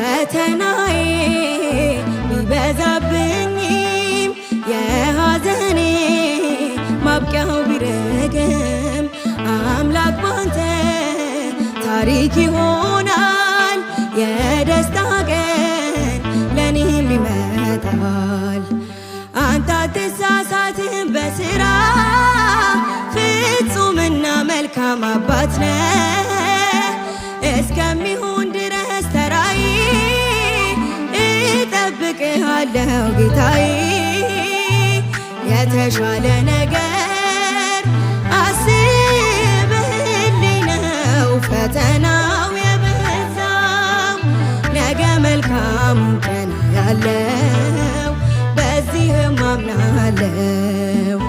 ፈተናዬ ቢበዛብኝም የሐዘኔ ማብቂያው ቢረግም አምላክ ባንተ ታሪክ ይሆናል። የደስታ ቀን ለኔም ይመጣል። አንተ አትሳሳትም በስራ፣ ፍጹምና መልካም አባት ነህ። እስከሚሆን ድረስ ተራዬ እጠብቅሃለሁ ጌታዬ። የተሻለ ነገር አስበህልኝ ነው ፈተናው የበዛው። ነገ መልካሙን ቀን ያለው በዚህም አምናለው።